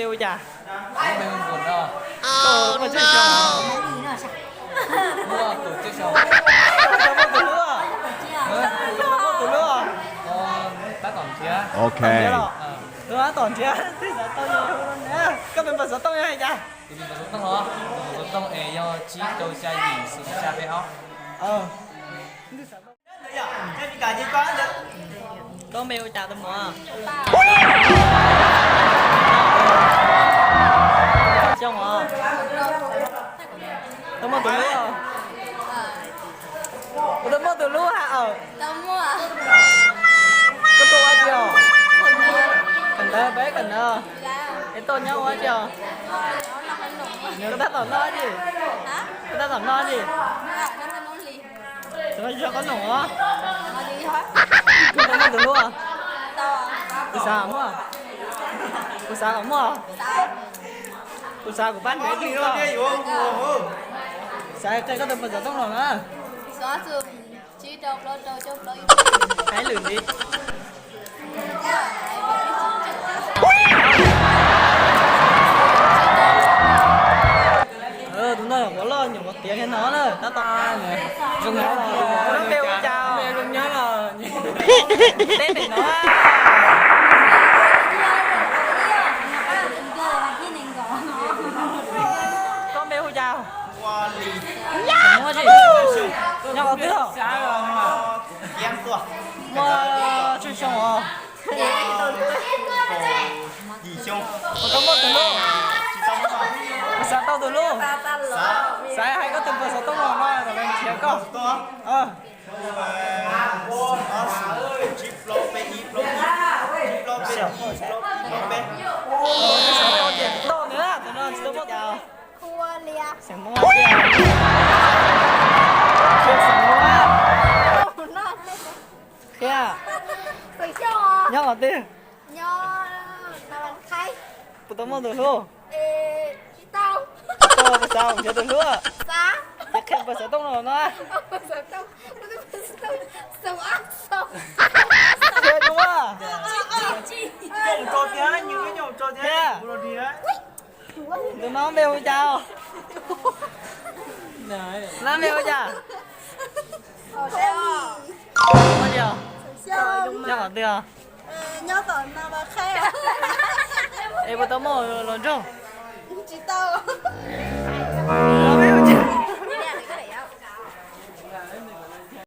Hu cas? Koj muaj tsawg xyoo? Muaj kaum tsawg xyoo. Koj puas tau muaj tus hlub? Koj puas tau muaj tus hlub? Tab tom nrhiav. Tab tom nrhiav los? Tab tom nrhiav, twb xav tau yus na. Koj tus npawb xov tooj yog hais cas? Tus npawb xov tooj os, tus npawb xov tooj es yog tsib rau xya yim xya peb ob. Koj npe hu cas tus muam? Xyoo os? Tau muaj tus hlub? Puas tau muaj tus hlub hais? Koj tuaj ua dab tsi os? Kawm ntawv, peb kawm ntawv. Es tuaj nyob ua dab tsi os? Koj tab tom noj dab tsi? Koj tab tom noj dab tsi? Xyov koj noog os. Koj tau muaj tus hlub? Kuv xav muaj. Kuv xav kom muaj. Kuv xav kuv pab nrhiav ib tug. Xav qhia koj tus npawb xov tooj los na. Hais lwm li. Tus no nyuam qhuav loj nyuam qhuav tiav kiag no na, tab tom. Zoo nyob los, npe hu cas? Zoo nyob los. Teb pem no. Koj npe hu cas? Nyob qhov twg? Muaj tsawg xyoo os? Puas tau muaj tus hlub? Puas xav tau tus hlub? Xav hais koj tus npawb xov tooj los no kom lawv nrhiav koj. Tsis tau muaj cas. Xeem Muas tiag. Xeem Muas. Qhia. Nyob qhov twg? Puas tau muaj tus hlub? Tsis tau. Puas xav nrhiav tus hlub? Ces qhia npawb xov tooj los no. Qhia zoo. Qhia. Tus no npe hu cas? Nab npe hu cas? Nyob qhov twg os? Es puas tau muaj hluas nraug? Tsis tau.